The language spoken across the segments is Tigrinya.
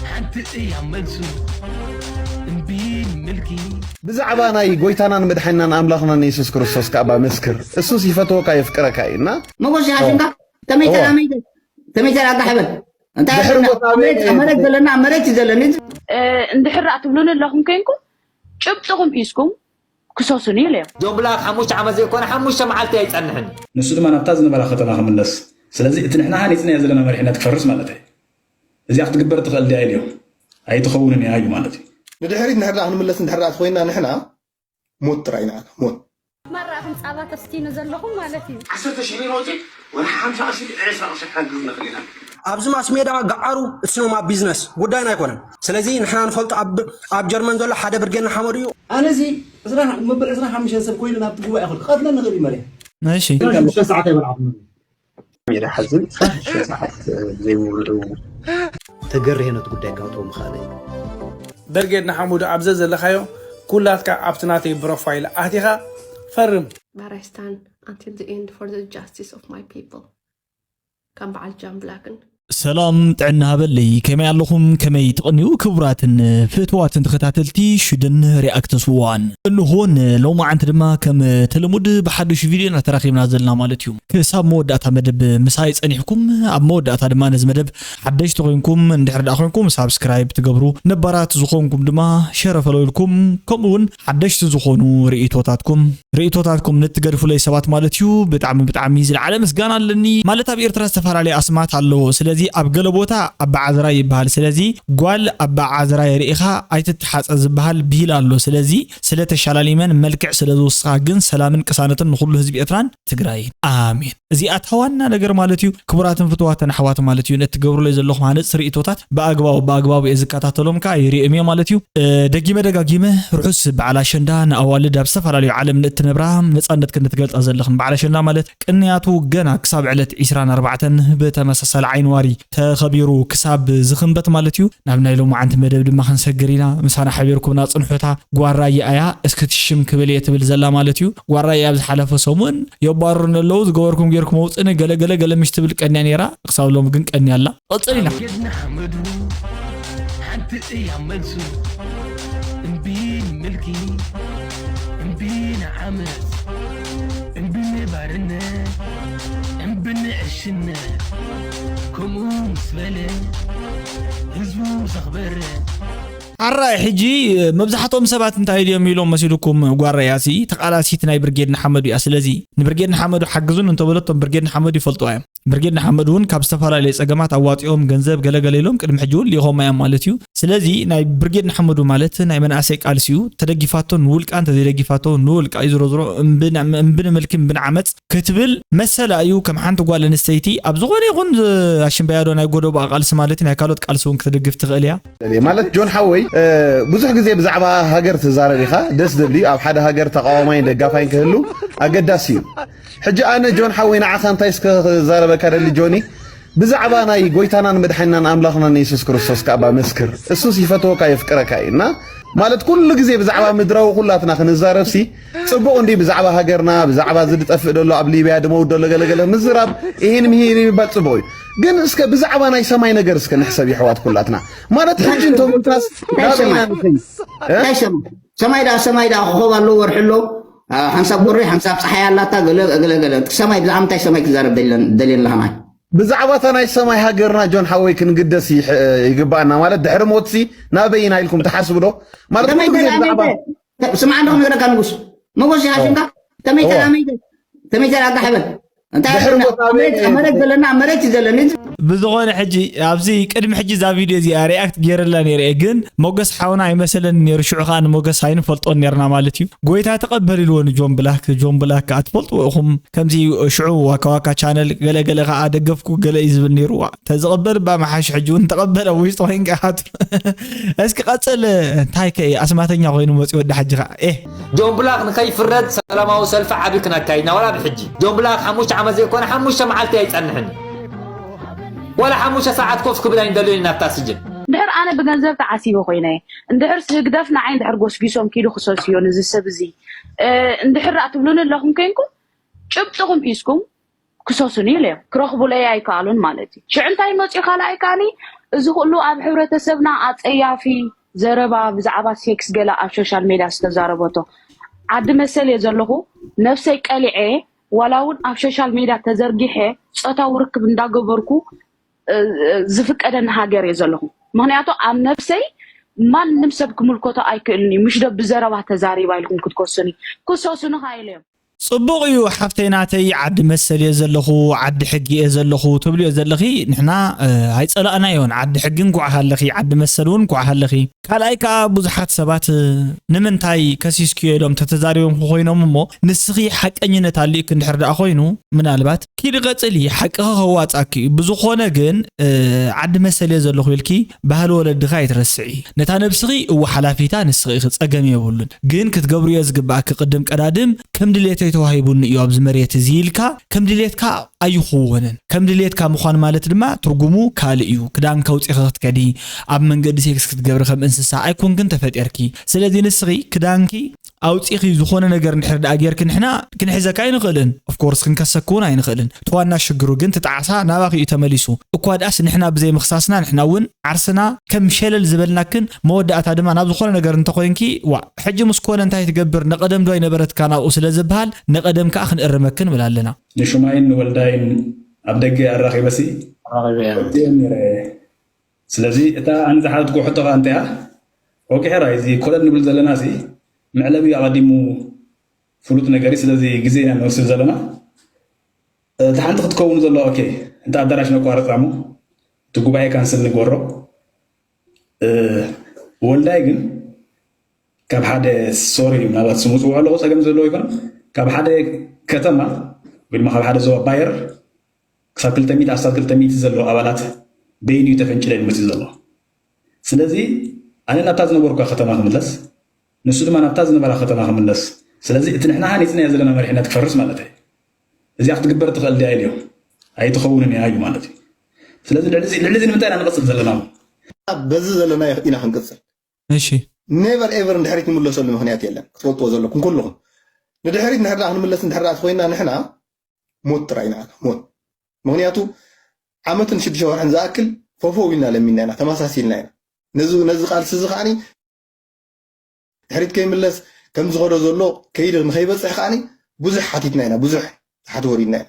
ሓንቲ እያ መልሱ። እምቢ ንምልኪ። ብዛዕባ ናይ ጎይታናን መድሓኒናን ኣምላኽናን የሱስ ክርስቶስ ከኣ እባ መስክር። እሱስ ይፈትወካ የፍቅረካ እዩ እና መጎስ ይሓሽንካ ከመይ እወ። ተላመይተ ከመይ ተላጋ ሕበል እንታይ ድሕሪ ኣለና? ቦታ ኣብ መሬት ወይ- ኣብ መሬት ዘለና ኣብ መሬት እዩ ዘለኒ እንድሕር ደኣ ትብሉኒ ኣለኹም ኮይንኩም ጭብጥኹም ሒዝኩም ክሰሱኒ ኢለዮም። ጆን ብላክ ሓሙሽተ ዓመት ዘይኮነ ሓሙሽተ መዓልቲ ኣይጸንሕን። ንሱ ድማ ናብታ ዝነበራ ከተማ ክምለስ። ስለዚ እቲ ንሕና ሃኒጽናዮ ዘለና መሪሕነት ክፈርስ ማለት እዩ። እዚኣ ክትግበር ትኽእል ድያ ኢልዮ ኣይትኸውንን እያ ኢሉ ማለት እዩ። ንድሕሪት እንድሕር ደኣ ክንምለስ እንድሕር ደኣ ተኮይንና ንሕና ሞት ጥራይ ኢና ሞት ማራ ከም ፃባ ተስቲኑ ዘለኹም ማለት እዩ። ዓሰርተ ሽሕ ቢሮ ወፂ ወላ ሓምሳ ቅርሺ ዕስራ ቅርሺ ክሓግዝ ንኽእል ኢና። ኣብዚ ማስ ሜዳ ገዓሩ it's not my business ጉዳይና ኣይኮነን። ስለዚ ንሕና ንፈልጦ ኣብ ኣብ ጀርመን ዘሎ ሓደ ብርጌድ ንሓመዱ እዩ። ኣነ እዚ ዕስራ መበል ዕስራ ሓሙሽተ ሰብ ኮይኑ ናብቲ ጉባኤ ክል ክቐትለኒ ንኽእል እዩ መሪሕ እሺ ሽዱሽተ ሰዓት ኣይበልዓኹም ሜዳ ሓዝን ሽዱሽተ ሰዓት ዘይምብልዑ ተገርሄ ነቲ ጉዳይ ካውጥዎ ምኽኣለ እዩ። በርጌድ ንሓሙዱ ኣብ ዘዘለኻዮ ኩላትካ ኣብቲ ናተይ ብሮፋይል ኣቲኻ ፈርም። But I stand until the end for the justice of my people. ከም በዓል ጃን ብላክን ሰላም ጥዕና ሃበለይ፣ ከመይ ኣለኹም? ከመይ ትቕንዩ? ክቡራትን ፍትዋትን ተኸታተልቲ ሽደን ሪኣክትስ ዋን፣ እንሆን ሎማዓንቲ ድማ ከም ተለሙድ ብሓዱሽ ቪድዮ ኢና ተራኺብና ዘለና ማለት እዩ። ክሳብ መወዳእታ መደብ ምሳይ ጸኒሕኩም፣ ኣብ መወዳእታ ድማ ነዚ መደብ ሓደሽቲ ኮይንኩም፣ እንድሕር ደኣ ኮይንኩም ሳብስክራይብ ትገብሩ፣ ነባራት ዝኾንኩም ድማ ሸረ ፈለውልኩም፣ ከምኡ እውን ሓደሽቲ ዝኾኑ ርእይቶታትኩም ርእይቶታትኩም ንትገድፉለይ ሰባት ማለት እዩ። ብጣዕሚ ብጣዕሚ ዝለዓለ ምስጋና ኣለኒ። ማለት ኣብ ኤርትራ ዝተፈላለየ ኣስማት ኣለዎ። ስለዚ ኣብ ገለ ቦታ ኣባ ዓዝራይ ይበሃል። ስለዚ ጓል ኣባ ዓዝራይ ርኢኻ ኣይትተሓጸ ዝበሃል ብሂል ኣሎ። ስለዚ ስለ ተሻላሊመን መልክዕ ስለ ዝውስኻ ግን ሰላምን ቅሳነትን ንኹሉ ህዝቢ ኤርትራን ትግራይን። ኣሜን። እዚኣ እታ ዋና ነገር ማለት እዩ። ክቡራትን ፍትዋትን ኣሕዋት ማለት እዩ። ነቲ ትገብሩለይ ዘለኹም ሃነጽቲ ርእይቶታት ብኣግባቡ ብኣግባቡ እየ ዝከታተሎም ከኣ ይርእዮም እየ ማለት እዩ። እ፣ ደጊመ ደጋጊመ ርሑስ በዓል ኣሸንዳ ንኣዋልድ ኣብ ዝተፈላለዩ ዓለም ንእትነብራ ነጻነት ክንትገልጻ ዘለኽን በዓል ኣሸንዳ ማለት ቅንያቱ ገና ክሳብ ዕለት ዒስራን ኣርባዕተን ብተመሳሳሊ ዓይኒ ዋሪ ተኸቢሩ ክሳብ ዝኽንበት ማለት እዩ። ናብ ናይ ሎማዓንቲ መደብ ድማ ክንሰግር ኢና። ምሳና ሓቢርኩምና ጽንሑታ ጓራየ ኣያ እስክትሽም ክብል እየ ትብል ዘላ ማለት እዩ። ጓራየ ኣብ ዝሓለፈ ሰሙን የባርሩኒ ኣለዉ ዝገበርኩም ጌርኩም ኣውፅእኒ ገለ ገለ ገለ ምሽ ትብል ቀንያ ነይራ። ክሳብ ሎም ግን ቀንያ ኣላ። ቀፅል ኢና። ገድና ሓመዱ ሓንቲ እያ መልሱ። እምቢ ንምልኪ፣ እምቢ ንዓመፅ፣ እምቢ ንባርነት፣ እምቢ ንዕሽነት። ከምኡ ምስ በለ ህዝቡ ዘኽበር ኣራይ ሕጂ መብዛሕትኦም ሰባት እንታይ ድዮም ኢሎም መሲልኩም? ጓረያ ሲ ተቓላሲት ናይ ብርጌድ ንሓመዱ እያ። ስለዚ ንብርጌድ ንሓመዱ ሓግዙን እንተበለቶም ብርጌድ ንሓመዱ ይፈልጥዋ እዮም። ብርጌድ ንሓመዱ እውን ካብ ዝተፈላለየ ጸገማት ኣዋጺኦም ገንዘብ ገለገለ ኢሎም ቅድሚ ሕጂ እውን ልኢኾማ እዮም ማለት እዩ። ስለዚ ናይ ብርጌድ ንሓመዱ ማለት ናይ መናእሰይ ቃልሲ እዩ። ተደጊፋቶ ንውልቃ እንተዘይደጊፋቶ ንውልቃ እዩ። ዝሮ ዝሮ እምቢ ን- እምቢ ንምልኪ እምቢ ንዓመፅ ክትብል መሰላ እዩ። ከም ሓንቲ ጓል ኣንስተይቲ ኣብ ዝኾነ ይኹን ዝ- ኣሽምባያዶ ናይ ጎደቦ ቃልሲ ማለት እዩ። ናይ ካልኦት ቃልሲ እውን ክትድግፍ ትኽእል እያ። ማለት ጆን ሓወይ እ፣ ብዙሕ ግዜ ብዛዕባ ሃገር ትዛረብ ኢኻ። ደስ ዝብል እዩ። ኣብ ሓደ ሃገር ተቃዋማይን ደጋፋይን ክህሉ ኣገዳሲ እዩ። ሕጂ ኣነ ጆን ሓወይ ንዓኻ እንታይ እስከ ክዛረበካ ደሊ ጆኒ፣ ብዛዕባ ናይ ጎይታናን መድሓኒናን ኣምላኽናን የሱስ ክርስቶስ ከኣ እባ መስክር። እሱስ ይፈትወካ የፍቅረካ እዩ እና ማለት ኩሉ ግዜ ብዛዕባ ምድራዊ ኩላትና ክንዛረብሲ ጽቡቕ እንዲ ብዛዕባ ሃገርና ብዛዕባ እዚ ዝጠፍእ ደሎ ኣብ ሊብያ ድመውት ደሎ ገለገለ ምዝራብ ይሄን ምሂን የሚባል ጽቡቕ እዩ። ግን እስከ ብዛዕባ ናይ ሰማይ ነገር እስከ ንሕሰብ የሕዋት ኩላትና ማለት ሕጂ እንቶም ምትራስ ናበይና ንኸይድ እ? እንታይ ሰማይ ሰማይ ዳ ሰማይ ዳ ክኾብ ኣሎ ወርሒ ኣሎ ሓንሳብ ጎረይ ሓንሳብ ፀሓይ ኣላታ ገለ ገለ ገለ ሰማይ ብዛዕባ ምንታይ ሰማይ ክዛረብ ደልየን ኣለኻ ናይ ብዛዕባ እታ ናይ ሰማይ ሃገርና ጆን ሓወይ ክንግደስ ይሕ- ይግባኣና ማለት ድሕሪ ሞትሲ ናበይና ኢልኩም ትሓስቡ ዶ ማለት ከመይ ኩሉ ግዜ ተላመይተ ብዛዕባ ስማዕ እንደኹም ይረካ ንጉስ መጎስ ይሓሽምካ ከመይ እወ። ተላመይተ ከመይ ተላጋ ሕበል እንታይ ድሕሪ ኣለና? ሞት መሬት ኣበይ መሬት ዘለና መሬት እዩ ዘለኒ ብዝኾነ ሕጂ ኣብዚ ቅድሚ ሕጂ እዛ ቪድዮ እዚኣ ሪኣክት ገይረላ ነይረ እየ ግን ሞገስ ሓውና ኣይመሰለኒ ነይሩ ሽዑ ከዓ ንሞገስ ኣይንፈልጦን ነርና ማለት እዩ ጎይታ ተቐበል ኢልዎ ንጆን ብላክ ጆን ብላክ ከዓ ትፈልጥዎ ኢኹም ከምዚ ሽዑ ዋካ ዋካ ቻነል ገለገለ ከዓ ደገፍኩ ገለ እዩ ዝብል ነይሩ ተዝቐበል እባ መሓሽ ሕጂ እውን ተቐበል ኣብ ውሽጢ ኮይንካ ኢኻ ትብል እስኪ ቀፅል እንታይ ከ ኣስማተኛ ኮይኑ መፅኡ ወዲ ሓጂ ከዓ ኤህ ጆን ብላክ ንኸይፍረድ ሰላማዊ ሰልፊ ዓቢ ክነካይድና ዋላ ብሕጂ ጆን ብላክ ሓሙሽተ ዓመት ዘይኮነ ሓሙሽተ መዓልቲ ኣይጸንሕን ዋላ ሓሙሽተ ሰዓት ኮፍ ክብል ኣይንደልዮን ኢና ኣብታ ስጅን እንድሕር ኣነ ብገንዘብ ተዓሲበ ኮይነ እንድሕር ህግደፍ ንዓይ እንድሕር ጎስጒሶም ኪዱ ክሰስዮ ንዚ ሰብ እዚ እንድሕር ደኣ ትብሉኒ ኣለኹም ኮይንኩም ጭብጥኹም ሒዝኩም ክሰሱኒ ኢለዮም ክረኽቡለይ ኣይከኣሉን ማለት እዩ ሽዑ እንታይ መፅኡ ካልኣይ ከኣኒ እዚ ኩሉ ኣብ ሕብረተሰብና ኣጸያፊ ዘረባ ብዛዕባ ሴክስ ገለ ኣብ ሶሻል ሜድያ ዝተዛረበቶ። ዓዲ መሰል እየ ዘለኹ፣ ነብሰይ ቀሊዐ፣ ዋላ እውን ኣብ ሶሻል ሜድያ ተዘርጊሐ ጾታዊ ርክብ እንዳገበርኩ ዝፍቀደኒ ሃገር እየ ዘለኹ። ምኽንያቱ ኣብ ነብሰይ ማንም ሰብ ክምልከቶ ኣይክእልን እዩ። ምሽ ዶ ብዘረባ ተዛሪባ ኢልኩም ክትከሱኒ? ክሰሱኒ ከኣ ኢለ እዮም። ጽቡቕ እዩ ሓፍተይ ናተይ፣ ዓዲ መሰል እየ ዘለኹ፣ ዓዲ ሕጊ እየ ዘለኹ ትብልዮ ዘለኺ፣ ንሕና ኣይጸላእናዮን። ዓዲ ሕጊ እንኳዕ ሃለኺ፣ ዓዲ መሰል እውን እንኳዕ ሃለኺ። ካልኣይ ከኣ ብዙሓት ሰባት ንምንታይ ከሲስክዮ ኢሎም ተተዛሪቦም ክኾይኖም እሞ፣ ንስኺ ሓቀኝነት ኣልእክ እንድሕር ደኣ ኮይኑ፣ ምናልባት ኪዲ ቀጽሊ፣ ሓቅኺ ከዋጻኪ እዩ። ብዝኾነ ግን ዓዲ መሰል እየ ዘለኹ ኢልኪ ባህሊ ወለድኻ ኣይትረስዒ። ነታ ነብስኺ እወ ሓላፊታ ንስኺ ኢኺ፣ ጸገም የብሉን። ግን ክትገብርዮ ዝግባኣኪ ቅድም ቀዳድም ከም ድሌተይ ተዋሂቡኒ እዩ ኣብዚ መሬት እዚ ኢልካ ከም ድሌትካ ኣይኽወንን። ከም ድሌትካ ምዃን ማለት ድማ ትርጉሙ ካልእ እዩ። ክዳንኪ ኣውጺኺ ክትከዲ፣ ኣብ መንገዲ ሴክስ ክትገብሪ ከም እንስሳ ኣይኮንክን ተፈጢርኪ። ስለዚ ንስኺ ክዳንኪ ኣውጺኺ ዝኾነ ነገር እንድሕር ደኣ ጌርኪ ንሕና ክንሕዘካ ኣይንኽእልን። ኦፍኮርስ ክንከሰኪ እውን ኣይንኽእልን። እቲ ዋና ሽግሩ ግን እቲ ጣዕሳ ናባኺ እዩ ተመሊሱ። እኳ ደኣስ ንሕና ብዘይ ምኽሳስና ንሕና እውን ዓርስና ከም ሸለል ዝበልናክን መወዳእታ ድማ ናብ ዝኾነ ነገር እንተኾይንኪ ዋ ሕጂ ምስ ኮነ እንታይ ትገብር ነቐደም ዶ ኣይነበረትካ ናብኡ ስለ ዝበሃል ነቐደም ከዓ ክንእርመክን ንብል ኣለና። ንሹማይን ንወልዳይን ኣብ ደገ ኣራኺበሲ ኣራኺበ እየ። ወዲኦም ነይረ። ስለዚ እታ ኣነ ዝሓተትኩ ሕቶ ከኣ እንታይ እያ? ኦኬ፣ ሕራይ፣ እዚ ኮለል ንብል ዘለና ሲ መዕለቢ ኣቐዲሙ ፍሉጥ ነገር እዩ። ስለዚ ግዜ ኢና ንወስድ ዘለና። እቲ ሓንቲ ክትከውን ዘሎ፣ ኦኬ፣ እንተ ኣዳራሽ ነቋርጻ እሞ እቲ ጉባኤ ካንስል ንግበሮ። እ፣ ወልዳይ ግን ካብ ሓደ፣ ሶሪ፣ ምናልባት ስሙ ጽውዖ ኣለኹ፣ ጸገም ዘለዎ ይኮን፣ ካብ ሓደ ከተማ ወይ ድማ ካብ ሓደ ዞባ ባየር ክሳብ ክልተ ሚእቲ ኣስታት ክልተ ሚእቲ ዘሎ ኣባላት በይኑ እዩ ተፈንጭለ መፂኡ ዘሎ። ስለዚ ኣነ ናብታ ዝነበርኳ ከተማ ክምለስ፣ ንሱ ድማ ናብታ ዝነበራ ከተማ ክምለስ። ስለዚ እቲ ንሕና ሃኒፅናዮ ዘለና መሪሕነት ክፈርስ ማለት እዩ። እዚኣ ክትግበር ትኽእል ድያ ኢልዮ? ኣይትኸውንን እያ እዩ ማለት እዩ። ስለዚ ልዕሊ እዚ፣ ልዕሊ እዚ ንምንታይ ኢና ንቐፅል ዘለና? በዚ ዘለናዮ ኢና ክንቅፅል። እሺ። ኔቨር ኤቨር ንድሕሪት ንምለሰሉ ምኽንያት የለን። ክትፈልጥዎ ዘለኩም ኩልኹም። ንድሕሪት እንድሕር ደኣ ክንምለስ እንድሕር ደኣ ተኾይንና ንሕና ሞት ጥራይ ኢና፣ ሞት። ምኽንያቱ ዓመትን ሽዱሽተ ወርሕን ዝኣክል ፈፈው ኢልና ለሚንና ኢና፣ ተመሳሲልና ኢና። ነዚ፣ ነዚ ቃልሲ እዚ ከዓኒ ድሕሪት ከይምለስ ከም ዝኸዶ ዘሎ ከይዲ ንኸይበፅሕ ከዓኒ ብዙሕ ሓቲትና ኢና፣ ብዙሕ ታሕቲ ወሪድና ኢና።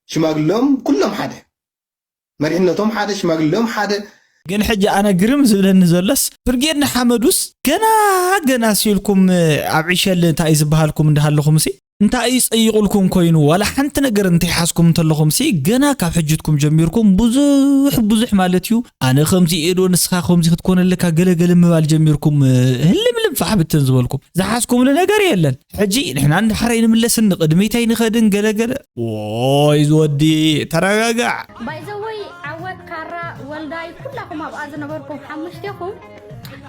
ሽማግሌኦም ኩሎም ሓደ፣ መሪሕነቶም ሓደ፣ ሽማግሌኦም ሓደ። ግን ሕጂ ኣነ ግርም ዝብለኒ ዘሎስ ብርጌድ ንሓመዱስ ገና ገና ሲልኩም ኣብ ዕሸል እንታይ እዩ ዝበሃልኩም እንዳሃለኹም ሲ እንታይ እዩ ጸይቑልኩም ኮይኑ ዋላ ሓንቲ ነገር እንተይሓዝኩም እንተለኹም ሲ ገና ካብ ሕጅትኩም ጀሚርኩም ብዙሕ ብዙሕ ማለት እዩ ኣነ ከምዚ እየ ዶ ንስኻ ከምዚ ክትኮን ኣለካ ገለገለ ምባል ጀሚርኩም ህልምልም ፋሕ ብትን ዝበልኩም ዝሓዝኩምሉ ነገር የለን። ሕጂ ንሕና ንዳሕራይ ንምለስን ንቕድሚት ኣይንኸድን ገለገለ። ዎይ ዝወዲ ተረጋጋዕ። ባይዘወይ ዓወት ካራ ወልዳይ ኩላኹም ኣብኣ ዝነበርኩም ሓሙሽቴኹም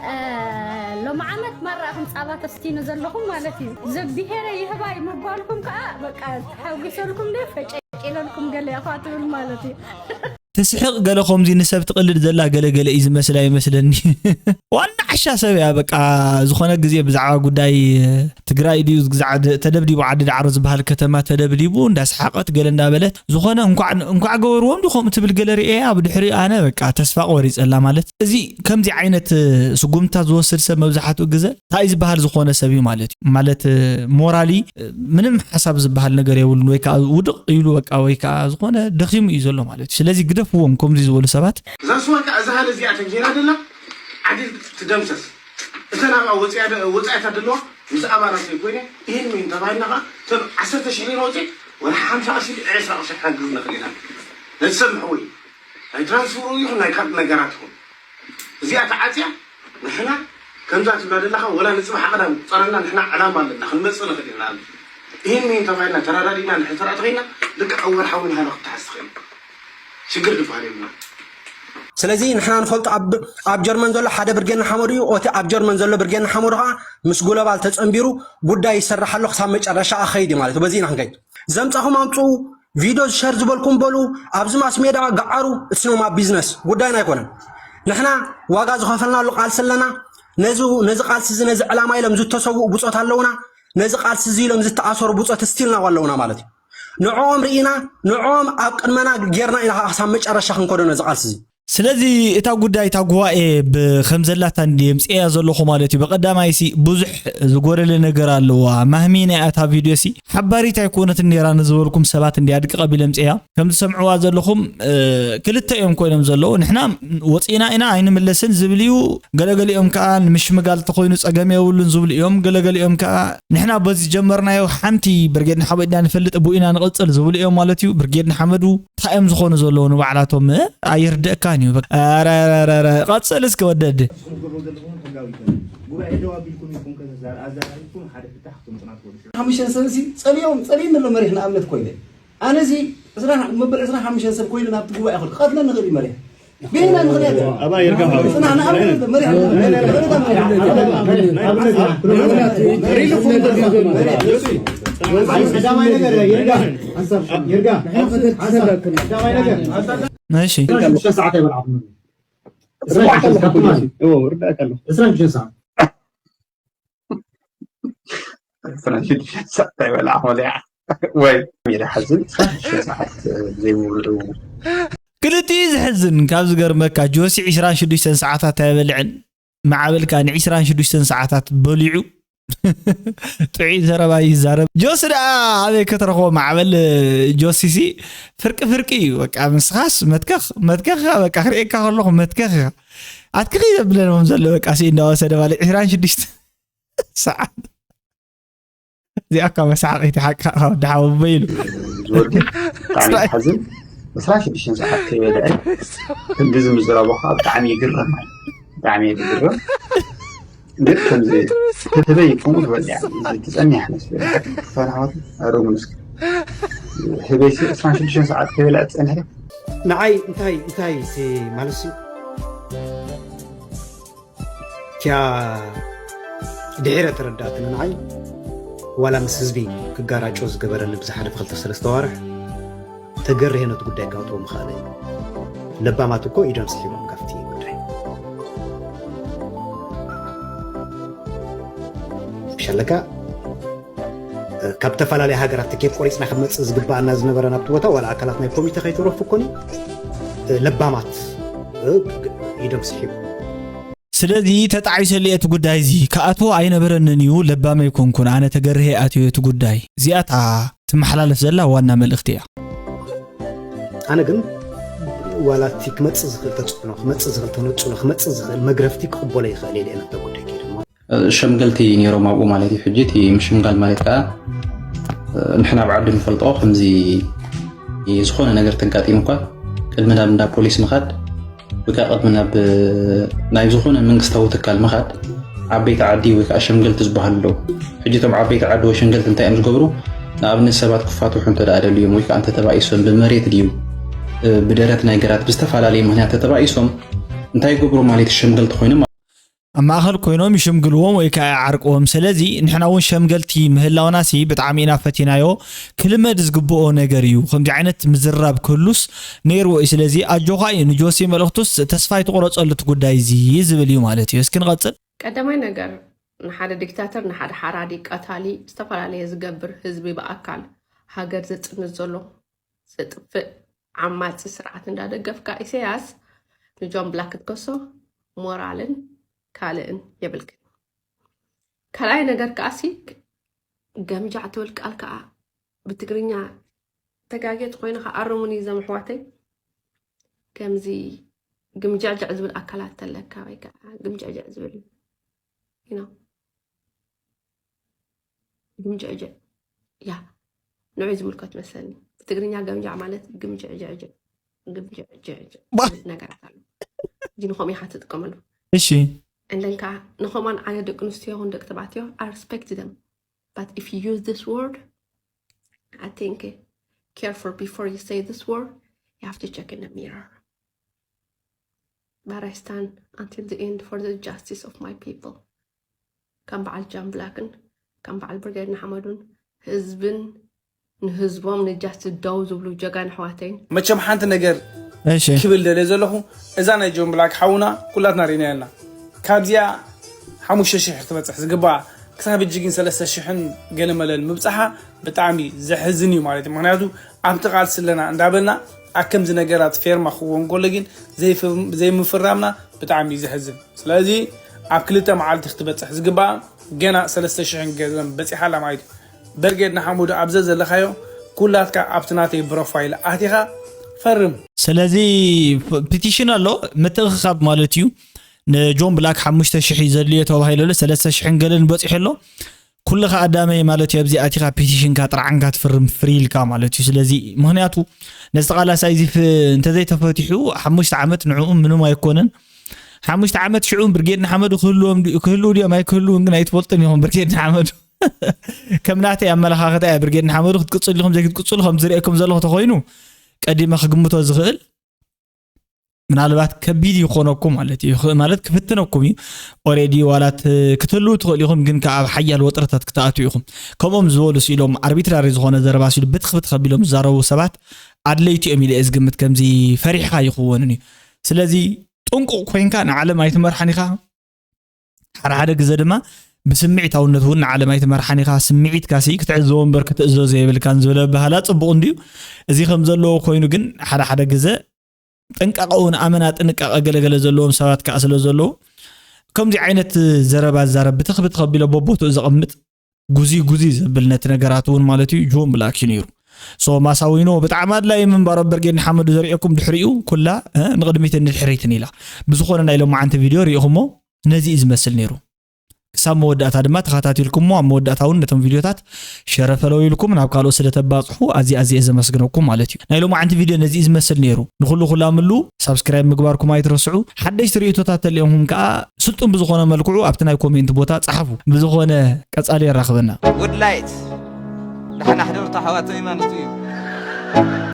እ፣ ሎሚ ዓመት ማራ ከም ጻባ ተስቲኑ ዘለኹም ማለት እዩ። ዘብሄረ ይህባይ ምባልኩም ከኣ በቃ ተሓጒሰልኩም ዶ ፈጨጭለልኩም ገለ ኢኻ ትብል ማለት እዩ። ትስሕቕ ገለ ከምዚ ንሰብ ትቕልድ ዘላ ገለ ገለ እዩ ዝመስል ኣይመስለኒ። ዋና ዓሻ ሰብ እያ በቃ ዝኾነ ግዜ ብዛዕባ ጉዳይ ትግራይ ድዩ ግዛዕ ድ-፣ ተደብዲቡ ዓዲ ዳዕሮ ዝበሃል ከተማ ተደብዲቡ እንዳሰሓቐት ገለ እንዳበለት ዝኾነ እንኳዕ፣ እንኳዕ ገበርዎም ዶ ከምኡ ትብል ገለ ርእየ ኣብ ድሕሪ ኣነ በቃ ተስፋ ቆሪጸላ ማለት እዚ ከምዚ ዓይነት ስጉምታ ዝወስድ ሰብ መብዛሕትኡ ግዘ እንታይ ዝበሃል ዝኾነ ሰብ እዩ ማለት እዩ። ማለት ሞራሊ ምንም ሓሳብ ዝበሃል ነገር የብሉን ወይ ከዓ ውድቕ ኢሉ በቃ ወይ ከዓ ዝኾነ ደኺሙ እዩ ዘሎ ማለት እዩ። ስለዚ ግደፍዎም ከምዚ ዝበሉ ሰባት። እዛ ስዋ ከዓ እዛ ሃለ እዚኣ ተጌራ ደላ ዓዲ ትደምሰስ። እተን ኣብኣ ወፂኣ ደ-፣ ወፃኢታት ደለዋ ምስ ኣባላት ዘይኮይነ ይህን ምን ተባሂልና ከዓ እተን ዓሰርተ ሽሕ ሊሮ ወፂ ወላ ሓምሳ ቅርሺ ዕስራ ቅርሺ ክሓግዝ ንኽእል ኢና። ነቲ ሰብ ምሕወይ ናይ ትራንስፈሩ ይኹን ናይ ካልእ ነገራት ይኹን እዚኣ ተዓፅያ ንሕና ከምዛ ትብላ ዘለኻ ወላ ንፅባሕ ቀዳም ቁፀረና ንሕና ዕላማ ኣለና ክንመፅእ ንኽእል ኢና። ይህን ምን ተባሂልና ተራዳዲእና ንሕተራ ተኸይና ልክዕ ወርሓዊ ንሃለ ክትሓዝ ትኽእል ሽግር ዝበሃል የብልና። ስለዚ ንሕና ንፈልጦ ኣብ፣ ኣብ ጀርመን ዘሎ ሓደ ብርጌድ ንሓመዱ እዩ። እቲ ኣብ ጀርመን ዘሎ ብርጌድ ንሓመዱ ከዓ ምስ ግሎባል ተፀንቢሩ ጉዳይ ይሰርሕ ኣሎ። ክሳብ መጨረሻ ከይድ እዩ ማለት እዩ። በዚ ኢና ክንከይድ። ዘምፃኹም ኣምፅኡ፣ ቪድዮ ዝሸር ዝበልኩም በሉ፣ ኣብዚ ማስ ሜዳ ገዓሩ፣ it's not my business፣ ጉዳይና ኣይኮነን። ንሕና ዋጋ ዝኸፈልናሉ ቃልሲ ኣለና። ነዚ፣ ነዚ ቃልሲ እዚ፣ ነዚ ዕላማ ኢሎም ዝተሰውኡ ብፆት ኣለውና። ነዚ ቃልሲ እዚ ኢሎም ዝተኣሰሩ ብፆት ስቲል ናው ኣለውና ማለት እዩ። ንዕኦም ርኢና፣ ንዕኦም ኣብ ቅድመና ጌርና ኢና ከዓ ክሳብ መጨረሻ ክንከዶ ነዚ ቃልሲ እዚ። ስለዚ እታ ጉዳይ እታ ጉባኤ ብከም ዘላታ እንዲ የምፅያ ዘለኹ ማለት እዩ። በቀዳማይ ሲ ብዙሕ ዝጎደለ ነገር ኣለዋ። ማህሚና እያ እታ ቪድዮ ሲ ሓባሪት ኣይኮነትን ነይራ ንዝበልኩም ሰባት እንዲ ኣድቂ ቀቢለ ምፅያ። ከም ትሰምዕዋ ዘለኹም ክልተ እዮም ኮይኖም ዘለዉ። ንሕና ወፂና ኢና ኣይንምለስን ዝብል እዩ። ገለገሊኦም ከዓ ንምሽምጋል ተኮይኑ ፀገም የብሉን ዝብሉ እዮም። ገለገሊኦም ከዓ ንሕና በዚ ጀመርናዮ ሓንቲ ብርጌድ ንሓመዱ ኢና ንፈልጥ፣ ብኡ ኢና ንቕፅል ዝብሉ እዮም ማለት እዩ። ብርጌድ ንሓመዱ እንታይ እዮም ዝኾኑ ዘለዉ ንባዕላቶም ኣይርደእካን እዩ። ኧረ ኧረ ኧረ ቀፅል እስኪ ወደድ። ሓሙሽተ ሰብሲ ጸሊኦም ጸሊም ኣሎ መሪሕ ንኣብነት ኮይነ ኣነ እዚ ዕስራ መበል ዕስራ ሓሙሽተ ሰብ ኮይኑ ናብቲ ጉባኤ ክል ክቐትለ ንኽእል እዩ መሪሕ ብና ምክንያት ኣባ ይርጋ ሓወይ ጽና ንኣብነት መሪሕ ቀዳማይ ነገር ይርጋ ይርጋ ቀዳማይ ነገር እሺ ሽዱሽተ ሰዓት ኣይበልዓኹም ርዳእካ ኣለኹ ዕስራ ሽዱሽተ ሰዓት ዕስራን ሽዱሽተን ሰዓት ኣይበልዓ ሞሊዓ ወይ ሜዳ ሓዝን ዕስራን ሽዱሽተን ሰዓት ዘይምብልዑ ክልቲኡ ዘሕዝን ካብ ዝገርመካ ጆሲ ዕስራን ሽዱሽተን ሰዓታት ኣይበልዕን ማዕበል ከኣ ን ዕስራን ሽዱሽተን ሰዓታት በሊዑ ጥዑይ ዘረባ ይዛረብ ጆሲ ደኣ ኣበይ ክትረኽቦ ማዕበል ጆሲሲ ፍርቂ ፍርቂ እዩ በቃ ምስኻስ መትከኽ መትከኽ በቃ ክርእየካ ከለኹ መትከኽ ኣትክኺ ዘብለዎም ዘሎ በቃ ሲ እንዳወሰደ ማለት ዕስራን ሽዱሽተ ሰዓት እዚኣ እኳ መሳሓቂት ሓቂ ወዲ ሓወቦ ኢሉ ዝወዲ ብጣዕሚ ሓዝን ዕስራን ሽዱሽተን ሰዓት ከይበልዐ ክንዲ ዝምዝረቦ ከዓ ብጣዕሚ ይግረም ብጣዕሚ ይግረም ግን ከምዚ ህበይ ከምኡ ዝበል ትፀኒሕ መስለኒ ፈርሃት ኣረጉን እስኪ ህበይ ዕስራን ሽዱሽተን ሰዓት ከይበልዐ ትፀንሕ ንዓይ እንታይ እንታይ ማለት ኪያ ድሒረ ተረዳእትኒ ንዓይ ዋላ ምስ ህዝቢ ክጋራጮ ዝገበረኒ ብዝሓለፈ ክልተ ሰለስተ ዋርሕ ተገርሄ ነቲ ጉዳይ ካውጥዎ ምኽኣለ እዩ ለባማት እኮ ኢዶም ስሒቦም ካብቲ ጉዳይ ሸለካ ካብ ዝተፈላለያ ሃገራት ትኬት ቆሪፅና ክመፅእ ዝግበኣና ዝነበረ ናብቲ ቦታ ዋላ ኣካላት ናይ ኮሚተ ከይተረፉ ኮኒ ለባማት ኢዶም ስሒቡ ስለዚ ተጣዒሰሉ እቲ ጉዳይ እዚ ክኣትዎ ኣይነበረንን እዩ ለባም ኣይኮንኩን ኣነ ተገርሄ ኣትዮ እቲ ጉዳይ እዚኣታ ትመሓላለፍ ዘላ ዋና መልእኽቲ እያ ኣነ ግን ዋላ እቲ ክመፅእ ዝኽእል ተፅዕኖ ክመፅእ ዝኽእል ተነፅሎ ክመፅእ ዝኽእል መግረፍቲ ክቕበሎ ይኽእል እየ ናብታ ጉዳይ ከይደ ሸምገልቲ ነይሮም ኣብኡ ማለት እዩ ሕጂ እቲ ምሽምጋል ማለት ከዓ ንሕና ኣብ ዓዲ ንፈልጦ ከምዚ ዝኾነ ነገር ተጋጢሙ እኳ ቅድሚ ናብ እንዳ ፖሊስ ምኻድ ወይ ከዓ ቅድሚ ናብ ናይ ዝኾነ መንግስታዊ ትካል ምኻድ ዓበይቲ ዓዲ ወይ ከዓ ሸምገልቲ ዝበሃሉ ኣለዉ ሕጂ እቶም ዓበይቲ ዓዲ ወይ ሸምገልቲ እንታይ እዮም ዝገብሩ ንኣብነት ሰባት ክፋትሑ እንተ ደኣ ደልዮም ወይ ከዓ እንተተባኢሶም ብመሬት ድዩ ብደረት ናይ ገራት ብዝተፈላለየ ምክንያት ተተባኢሶም እንታይ ይገብሩ ማለት ሸምገልቲ ኮይኖም ኣብ ማእኸል ኮይኖም ይሽምግልዎም ወይ ከዓ ይዓርቅዎም። ስለዚ ንሕና እውን ሸምገልቲ ምህላውናሲ ብጣዕሚ ኢና ፈቲናዮ። ክልመድ ዝግብኦ ነገር እዩ። ከምዚ ዓይነት ምዝርራብ ክህሉስ ነይርዎ እዩ። ስለዚ ኣጆኻ እዩ ንጆሲ መልእኽቱስ ተስፋ ኣይትቑረፀሉ እቲ ጉዳይ እዚ ዝብል እዩ ማለት እዩ። እስኪ ንቐፅል። ቀዳማይ ነገር ንሓደ ዲክታተር ንሓደ ሓራዲ ቀታሊ ዝተፈላለየ ዝገብር ህዝቢ ብኣካል ሃገር ዘፅንት ዘሎ ዘጥፍእ ዓማፂ ስርዓት እንዳደገፍካ ኢሰያስ ንጆን ብላክ ክትከሶ ሞራልን ካልእን የብልክን። ካልኣይ ነገር ከኣሲ ገምጃዕ ትብል ቃል ከዓ ብትግርኛ ተጋጌ ተኮይነ ከዓ ኣርሙኒ ዘም ኣሕዋተይ ከምዚ ግምጀዕጀዕ ዝብል ኣካላት ተለካ ወይ ከዓ ግምጀዕጀዕ ዝብል you know ግምጀዕጀዕ ያ ንዑ ዝምልከት መሰለኒ ብትግርኛ ገምጃዕ ማለት ግምጀዕጀዕጀዕ ግምጀዕጀዕጀዕ ዝብል ነገራት ኣሎ እዚ ንኸምኡ ኢኻ ትጥቀመሉ እሺ እንደን ከዓ ንኸማን ዓይነት ደቂ ኣንስትዮ ይኹን ደቂ ተባዕትዮ I respect them but if you use this word I think careful before you say this word you have to check in the mirror but I stand until the end for the justice of my people ከም በዓል ጃን ብላክን ከም በዓል ብርጌድ ንሓመዱን ህዝብን ንህዝቦም ንጃስቲስ ደው ዝብሉ ጀጋኑ ኣሕዋተይን መቸም ሓንቲ ነገር እሺ ክብል ደልየ ዘለኹ እዛ ናይ ጆን ብላክ ሓውና ኩላትና ርኢናያ ኣለና ካብዚኣ ሓሙሽተ ሽሕ ክትበፅሕ ዝግባኣ ክሳብ ሕጂ ግን ሰለስተ ሽሕን ገለ መለን ምብፃሓ ብጣዕሚ ዘሕዝን እዩ ማለት እዩ ምክንያቱ ኣብቲ ቃልሲ ኣለና እንዳበልና ኣከምዚ ነገራት ፌርማ ክወን ከሎ ግን ዘይምፍራምና ብጣዕሚ እዩ ዘሕዝን። ስለዚ ኣብ ክልተ መዓልቲ ክትበፅሕ ዝግባኣ ገና ሰለስተ ሽሕን ገለን በፂሓላ ማለት እዩ። በርጌድ ንሓመዱ ኣብዘ ዘለኻዮ ኩላትካ ኣብቲ ናተይ ፕሮፋይል ኣቲኻ ፈርም። ስለዚ ፒቲሽን ኣሎ ምትእኽኻብ ማለት እዩ። ንጆን ብላክ ሓሙሽተ ሽሕ እዩ ዘድልዮ ተባሂሉ ኣሎ፣ ሰለስተ ሽሕን ገለን በፂሑ ኣሎ። ኩልኻ ኣዳመይ ማለት እዩ ኣብዚ ኣቲኻ ፒቲሽንካ ጥርዓንካ ትፍርም ፍሪ ኢልካ ማለት እዩ። ስለዚ ምክንያቱ ነዚ ተቓላሳይ እዚ እንተዘይተፈቲሑ ሓሙሽተ ዓመት ንዕኡ ምንም ኣይኮነን። ሓሙሽተ ዓመት ሽዑ ብርጌድ ንሓመዱ ክህልዎም ድዩ- ክህልው ድዮም ኣይክህልውን ግን ኣይትፈልጡን ኢኹም። ብርጌድ ንሓመዱ ከም ናተይ ኣመለኻኽታ እያ። ብርጌድ ንሓመዱ ክትቅፅሉ ኢኹም ዘይክትቅፅሉ ከም ዝርእየኩም ዘለኹ ተኮይኑ ቀዲመ ክግምቶ ዝኽእል ምናልባት ከቢድ ይኾነኩም ማለት እዩ። ይኽ- ማለት ክፍትነኩም እዩ። ኦሬዲ ዋላት ክትህልው ትኽእሉ ኢኹም፣ ግን ከዓ ኣብ ሓያል ወጥረታት ክትኣትው ኢኹም። ከምኦም ዝበሉ ስኢሎም ኣርቢትራሪ ዝኾነ ዘረባ ሲሉ ብትኽ ብትኽ ኣቢሎም ዝዛረቡ ሰባት ኣድለይቲ እዮም ኢለ እየ ዝግምት። ከምዚ ፈሪሕካ ይኽወንን እዩ። ስለዚ ጥንቁቕ ኮይንካ ንዓለም ኣይትመርሓን ኢኻ። ሓደ ሓደ ግዘ ድማ ብስምዒታውነት እውን ንዓለም ኣይትመርሓን ኢኻ። ስምዒትካ ሲ ክትዕዘቦ እምበር ክትእዘዞ የብልካን ዝብል ኣበሃህላ ፅቡቕ እንድዩ። እዚ ከም ዘለዎ ኮይኑ ግን ሓደ ሓደ ግዘ ጥንቃቐ እውን ኣመና ጥንቃቐ ገለገለ ዘለዎም ሰባት ከዓ ስለ ዘለዉ ከምዚ ዓይነት ዘረባ ዝዛረብ ብትኽ ብትኽ ኣቢሎ በቦትኡ ዘቐምጥ ጉዚ ጉዚ ዘብል ነቲ ነገራት እውን ማለት እዩ ጆን ብላክ እዩ ነይሩ። ሶ ማሳዊኖ ብጣዕሚ ኣድላይ ምንባሮ በርጌድ ንሓመዱ ዘርእየኩም ድሕሪኡ ኩላ እ፣ ንቕድሚትን ንድሕሪትን ኢላ። ብዝኾነ ናይ ሎማዓንቲ ቪድዮ ርኢኹሞ ነዚ እዩ ዝመስል ነይሩ። ክሳብ መወዳእታ ድማ ተኸታቲልኩሞ ኣብ መወዳእታ እውን ነቶም ቪድዮታት ሸረፈለው ኢልኩም ናብ ካልኦት ስለ ተባፅሑ ኣዝየ ኣዝየ ዘመስግነኩም ማለት እዩ። ናይ ሎማዓንቲ ቪድዮ ነዚ እዩ ዝመስል ነይሩ። ንኹሉ ኩላምሉ ሳብስክራይብ ምግባርኩም ኣይትረስዑ። ሓደሽቲ ርእቶታት ተሊኦምኩም ከዓ ስልጡን ብዝኾነ መልክዑ ኣብቲ ናይ ኮሜንት ቦታ ጸሓፉ። ብዝኾነ ቀጻሊ የራኽበና። ውድላይት ዳሕና ሕደርቱ ኣሕዋተይ ማለት እዩ።